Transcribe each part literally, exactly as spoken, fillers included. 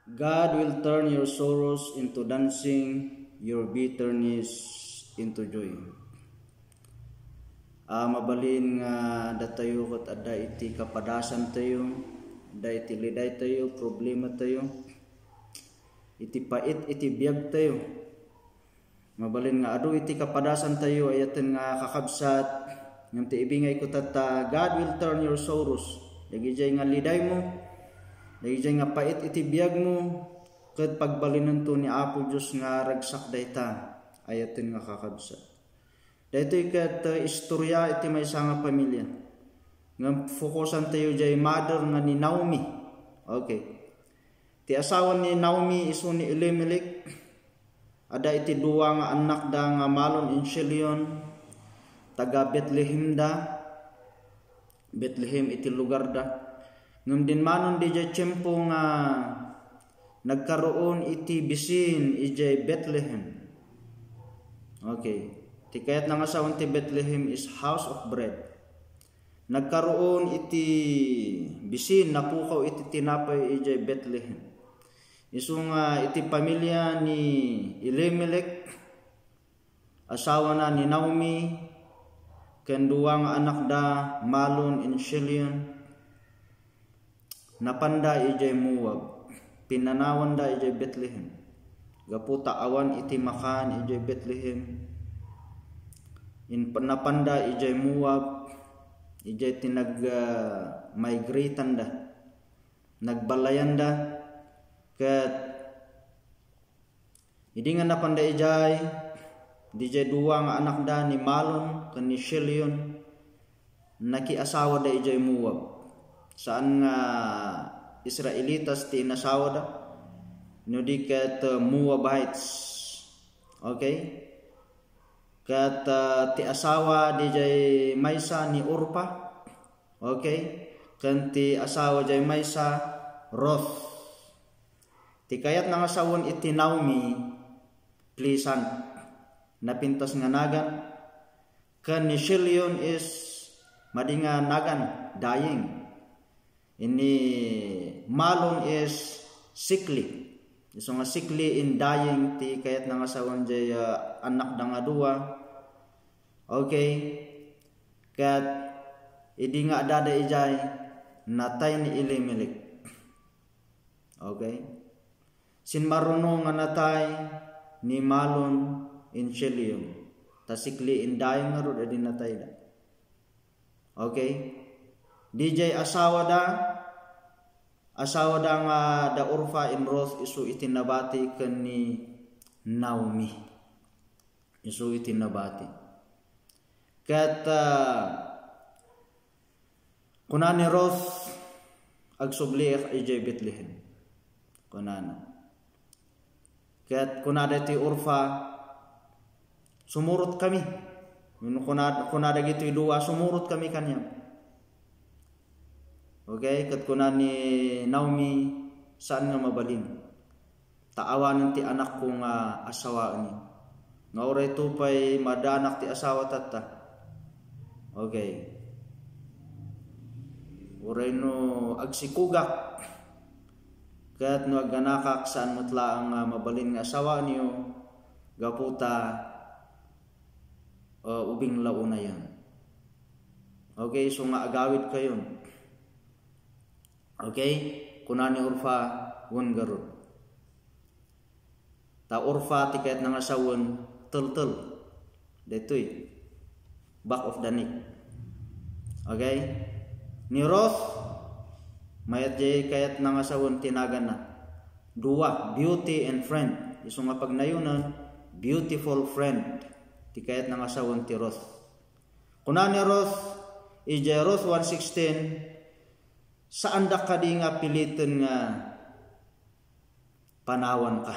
God will turn your sorrows into dancing, your bitterness into joy. Ah, mabalin nga datayo ket adda iti kapadasantayo, adda iti lidaytayo, problematayo, iti pait iti biagtayo. Mabalin nga adu iti kapadasantayo, ayaten nga kakabsat, ngem ti ibingayko tatta, God will turn your sorrows. Dagijay nga lidaymo, dagijay nga pait iti biagmo, ket pagbalinento ni Apo Dios nga ragsak dayta, ayaten nga kakabsat. Daytoy ket, uh, istorya iti maysa nga pamilya. Ngem fokusantayo jay mother nga ni Naomi. Okay. Ti asawa ni Naomi isu ni Elimelec, adda iti dua nga annakda nga Mahlon ken Chilion, taga Bethlehem da. Bethlehem iti lugarda. Ngem dinmanon didiay tiempo nga nagkaroon iti bisin idiay Bethlehem. Okay. Ti kayatna nga sawen ti Bethlehem is house of bread. Nagkaroon iti bisin, napukaw iti tinapay idiay Bethlehem. Isu nga iti pamilya ni Elimelec, asawana ni Naomi, ken dua nga annakda, Mahlon ken Chilion, napanda idiay Moab. Pinnanawanda idiay Bethlehem. Gapu ta awan iti makan idiay Bethlehem, in-, napanda idiay Moab, idiay ti nag-, ah, migrateanda, nagbalayanda, ket idi nga napanda idiay, didiay dua nga annakda ni Mahlon ken ni Chilion, nakiasawada idiay Moab. Saan nga Israelitas ti inasawada, no di ket, uh, Moabites. Okay? Ket, uh, ti asawa didiay maysa ni Orpah. Okay? Ken ti asawa diay maysa, Ruth. Ti kayatna nga sawen iti Naomi, pleasant. Napintas nga nagan. Ken ni Chilion is madi nga nagan, dying. Ni Mahlon is sickly. Isu nga sickly and dying ti kayatna nga sawen diay, ah, annakda nga dua. Okay. Ket idi nga adda idiay, natay ni Elimelec. Okay? Simmaruno nga natay ni Mahlon ken Chilion. Ta sickly and dying ngarud idi natayda. Okay? Didiay asawada, asawada nga da Orpah ken Ruth isu iti nabati ken ni Naomi. Isu iti nabati. Ket, ah, kuna ni Ruth, "Agsubliek idiay Betlehem," kunana. Ket kuna daytoy Orpah, "Sumurotkami." Wenno kuna, kuna dagitoy dua, "Sumurotkami kaniam." Okay, ket kuna ni Naomi, "Saan nga mabalin. Ta awanen ti anakko nga asawaenyo. Nga uray to pay maaddanak ti asawa tatta. Okay. Uray no agsikogak, ket no agganakak, saan met laeng nga mabalin nga asawaenyo, gapu ta, uh, ubing la unayen." Okay, isu nga agawidkayon. Okay? Kuna ni Orpah, "Wen garud." Ta Orpah ti kayatna nga sawen, teltel. Daytoy. Back of the neck. Okay? Ni Ruth, mayat diay kayatna nga sawen ti naganna. Dua, beauty and friend. Isu nga pagnayonen, beautiful friend. Ti kayatna nga sawen ti Ruth. Kuna ni Ruth, idiay Ruth one sixteen, "Saandak kadi nga piliten nga panawanka?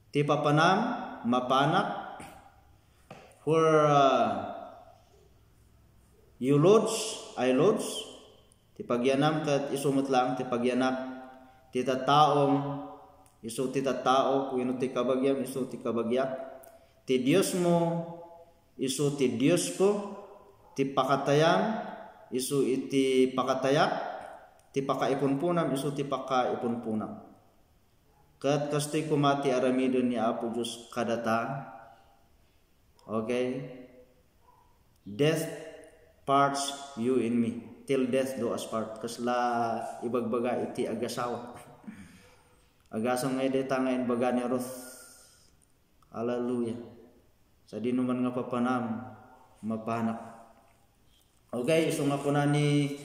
Ti papanam, mapanak, where, uh, you lodge, I lodge." Ti pagyanam ket isu met laeng ti pagyanak. Ti tattaom, isu ti tattaok, wenno ti kabagiam, isu ti kabagiak. Ti Diosmo, isu ti Diosko. Ti pakatayam, isu iti pakatayak. Ti pakaipunpunam, isu ti pakaipunpunak. Ket kastoy koma ti aramiden ni Apo Dios kadata. Okay? Death parts you and me. Till death do us part. Kasla ibagbaga iti agasawa. Agasam nga dayta nga inbaga ni Ruth. Hallelujah. Sadino man nga papanam, mapanak. Okay, isu nga kuna ni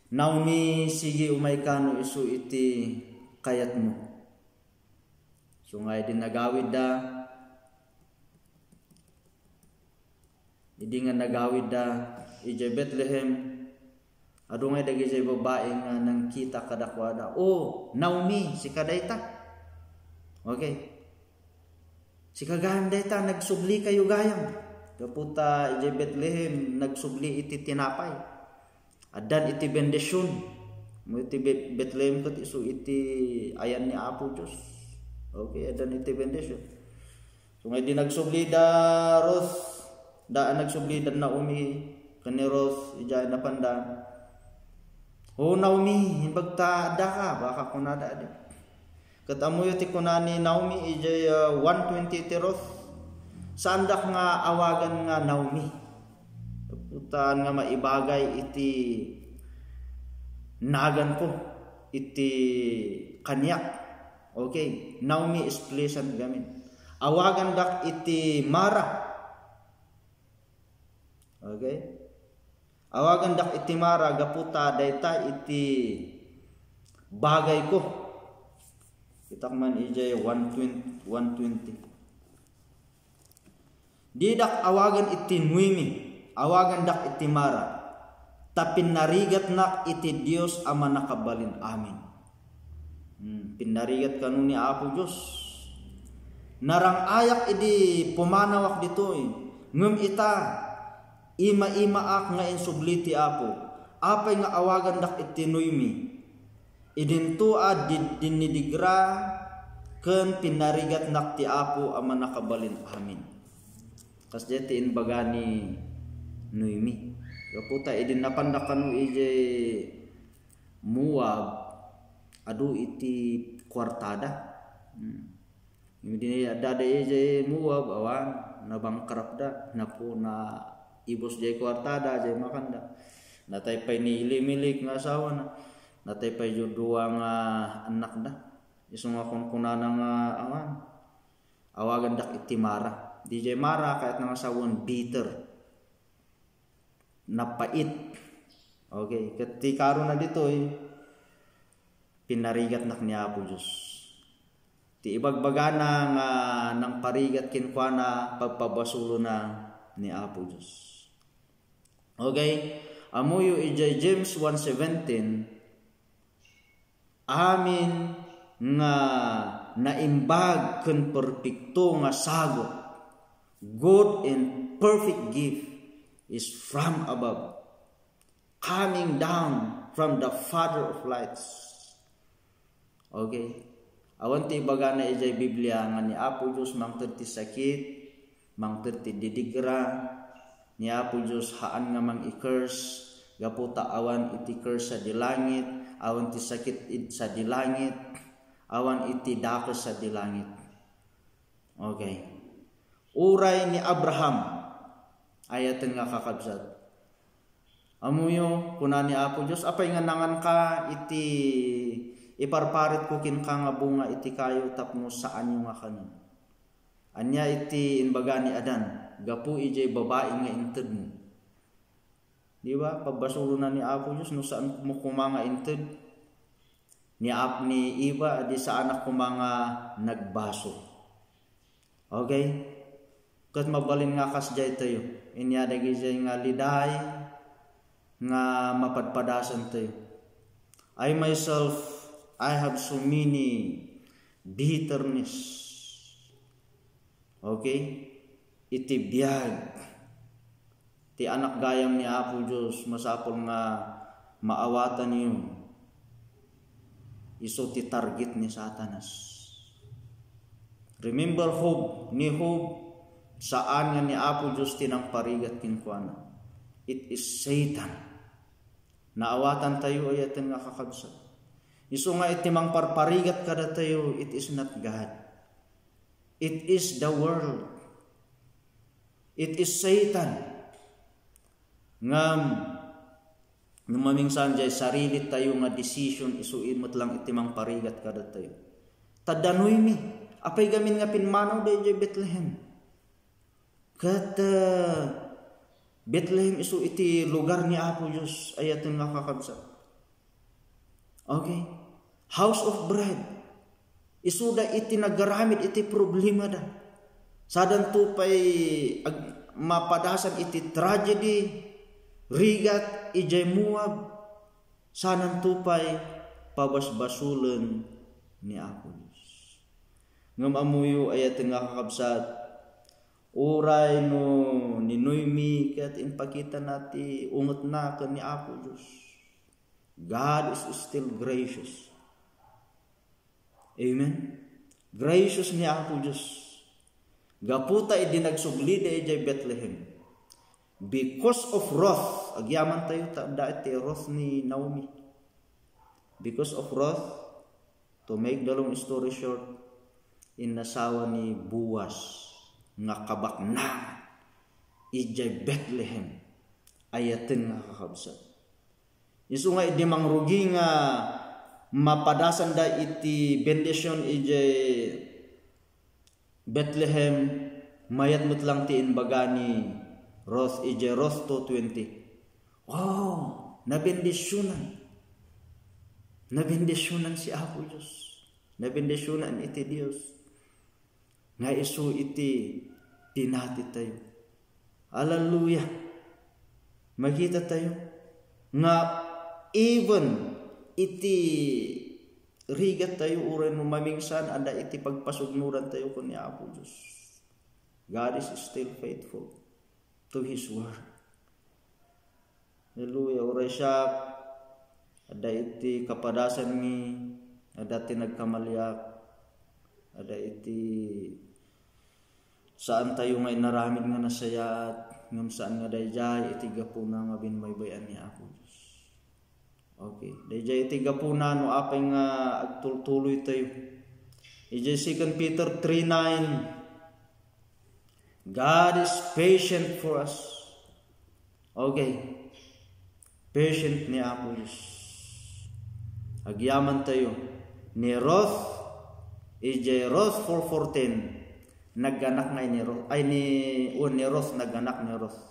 Naomi, sige, umay kano isu iti kayatmo. Isu nga idi nagawidda, idi nga nagawidda idiay Bethlehem, adu ngay dagidiay babai nga nangkita kadakuada, "O, Naomi, sika dayta." Okay. Sika gayam dayta, nagsublikayo gayam. Gapu ta idiay Bethlehem, nagsubli iti tinapay. Addan iti bendision. Mo iti Bet-, Bethlehem ket isu iti ayan ni Apo Dios. Okay, addan iti bendision. So, nga idi nagsubli da Ruth, da, nagsubli da Naomi, ken ni Ruth, idiay napanda. "O Naomi, imbag ta adda ka," baka kunada adi. Ket ammoyo ti kuna ni Naomi idiay, ah, one twenty ti Ruth, "Saandak nga awagan nga Naomi. Putan nga maibagay iti naganko, iti kaniak." Okay, Naomi is pleasant gamin. "Awagandak iti Mara." Okay? "Awagandak iti Mara, gapu ta dayta iti bagayko." Kitak man idiay one twenty, one twenty. "Didak awagan iti Noemi, awagandak iti Mara, ta pinnarigatnak iti Dios a Mannakabalin Amin." Hmm, pinnarigat kano ni Apo Dios. "Narang-ayak idi pumanawak ditoy, ngem ita, ima-imaak nga insubli ti Apo. Apay nga awagandak iti Noemi? Idinto a di-, dinnidigra ken pinnarigatnak ti Apo a Mannakabalin Amin." Kasdiay ti imbaga ni Noemi. Gapu ta idi napanda kano idiay Moab, adu iti kuartada. Hmm. Idi adda idiay Moab, awan, nabankrupt da, napu-, naibus diay kuartada, diay makanda. Natay pay ni Elimelec nga asawana. Natay pay diay dua nga annakda. Isu nga kunkunana nga, awan, awagandak iti Mara. Diay Mara, kayatna nga sawen, bitter. Napait. Okay, ket ti karona ditoy, pinnarigatnak ni Apo Dios. Ti ibagbagana nga nangparigat kenkuana, pagpabasolona ni Apo Dios. Okay? Ammoyo idiay James one seventeen, "Amin nga naimbag ken perpekto nga sagut, good and perfect gift, is from above, coming down from the Father of lights." Okay? Awan ti ibagana idiay Biblia nga ni Apo Dios mangted ti sakit, mangted ti didigra, ni Apo Dios haan nga mang-i-curse, gapu ta awan iti curse sadi langit, awan ti sakit id sadi langit, awan iti dakes sadi langit. Okay. Uray ni Abraham, ayaten nga kakabsat. Ammoyo, kuna ni Apo Dios, "Apay nga nanganka iti iparparitko kenka nga bunga iti kayo tapno saanyo nga kanen?" Ania iti imbaga ni Adan gapu idiay babai nga intedmo? Di ba? Pabbasolona ni Apo Dios no saanmo koma nga inted. Ni Ap-, ni Eva, di saanak koma nga nagbasol. Okay? Ket mabalin nga kasdiay tayo. Inya dagidiay nga liday nga mapadpadasan tayo. I myself, I have so many bitterness. Okay? Iti biag ti anak gayam ni Apo Dios, masapul nga maawatanyo, isu ti target ni Satanas. Remember Job, ni Job, saan nga ni Apo Dios ti nangparigat kenkuana. It is Satan. Naawatantayo, ayaten nga kakabsat. Isu nga iti mangparparigat kadatayo, it is not God. It is the world. It is Satan. Ngem, no mamingsan jay sarili tayo nga decision, isu met lang iti mangparigat kadatayo. Ta da Noemi, apay gamin nga pimmanaw da idiay Bethlehem? Ket, ah, Bethlehem isu iti lugar ni Apo Dios, ayaten nga kakabsat. Okay? House of bread. Isuda iti nagaramid iti problemada. Sadanto pay ag-, mapadasan iti tragedy, rigat, idiay Moab. Sananto pay pabasbasolen ni Apo Dios. Ngem ammoyo, ayaten nga kakabsat, uray no ni Noemi ket impakitana ti ungetna ken ni Apo Dios, God is still gracious. Amen? Gracious ni Apo Dios. Gapu ta idi nagsublida idiay Bethlehem, because of Ruth, agyaman tayo ta adda iti Ruth ni Naomi. Because of Ruth, to make the long story short, inasawa ni Boaz nga kabaknangan idiay Bethlehem, ayaten nga kakabsat. Isu nga idi mangrugi nga mapadasanda iti bendision idiay Bethlehem, mayat met lang ti imbaga ni Ruth idiay Ruth two twenty. Oh, nabendisionan. Nabendisionan si Apo Dios. Nabendisionan iti Dios. Nga isu iti pinati tayo. Hallelujah! Makita tayo nga even iti rigat tayo, uray no mamingsan, adda iti pagpasugnodan tayo ken ni Apo Dios. God is still faithful to His word. Hallelujah. Uray siak, adda iti kapadasanmi, adda ti nagkamaliak, adda iti saan tayo nga inaramid nga nasayaat, ngem saan nga daydiay iti gapuna nga binbaybay-an ni Apo Dios. Okay. Daydiay iti gapuna no apay nga agtultuloy tayo. Idiay Second Peter three nine, God is patient for us. Okay. Patient ni Apo Dios. Agyaman tayo. Ni Ruth, idiay Ruth four fourteen, naganak nga ni Ruth, ay, ni, o, ni Ruth, naganak ni Ruth.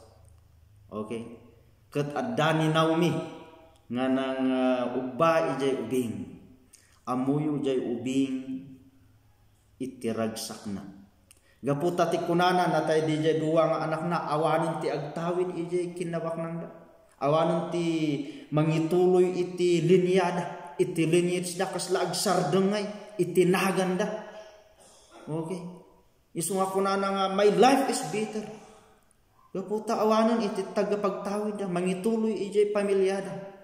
Okay. Ket adda ni Naomi nga nang, ah, ubba idiay ubing. Ammoyo diay ubing iti ragsakna. Gapu ta ti kunana, natay diay dua nga anakna, awanen ti agtawid idiay kinnabaknangda. Awanen ti mangituloy iti linyada, iti lineage da, kasla agsardengngay iti naganda. Okay. Isu nga kunana nga, "My life is better." Gapu ta awanen iti taga pagtawidda, mangituloy idiay pamiliada.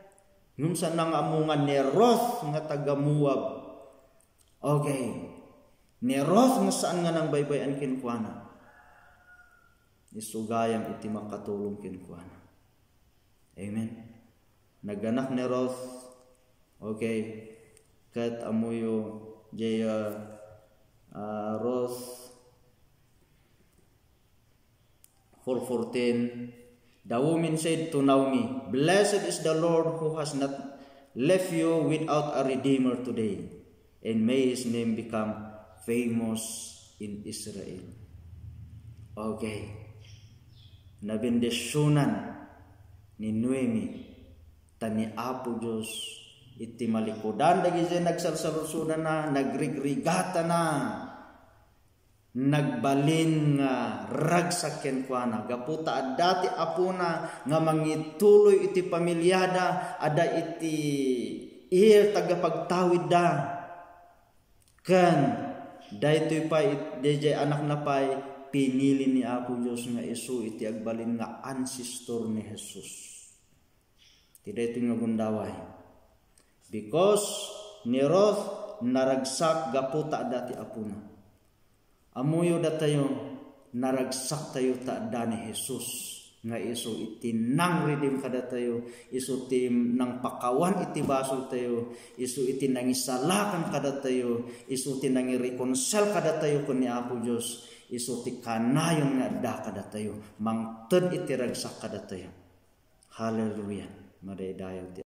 Ngem saan nga ammo nga ni Ruth nga taga Moab. Okay. Ni Ruth nga saan nga nangbaybay-an kenkuana. Isu gayam iti makatulong kenkuana. Amen. Naganak ni Ruth. Okay. Ket ammoyo, jay, ah, ah, Ruth four fourteen, the woman said to Naomi, "Blessed is the Lord who has not left you without a redeemer today, and may his name become famous in Israel." Okay. Nabendisionan ni Noemi ta ni Apo Dios iti malikudan dagiti nagsalsaludsodanna, nagrigrigatana, nagbalin nga ragsak kenkuana. Gapu ta adda ti apona nga mangituloy iti pamiliada, adda iti heir, taga-pagtawidda. Ken daytoy pay it-, daydiay anakna pay, pinili ni Apo Dios nga isu iti agbalin nga ancestor ni Jesus. Ti daytoy nga gundaway. Because ni Ruth naragsak gapu ta adda ti apona. Ammoyo datayo, naragsak tayo ta adda ni Jesus. nga isu iti nang-redeem kadatayo, isu ti nangpakawan iti basoltayo, isu iti nangisalakan kadatayo, isu ti nangireconcile kadatayo ken ni Apo Dios, isu ti kanayon nga adda kadatayo, mangted iti ragsak kadatayo. Hallelujah. Madaydayaw ti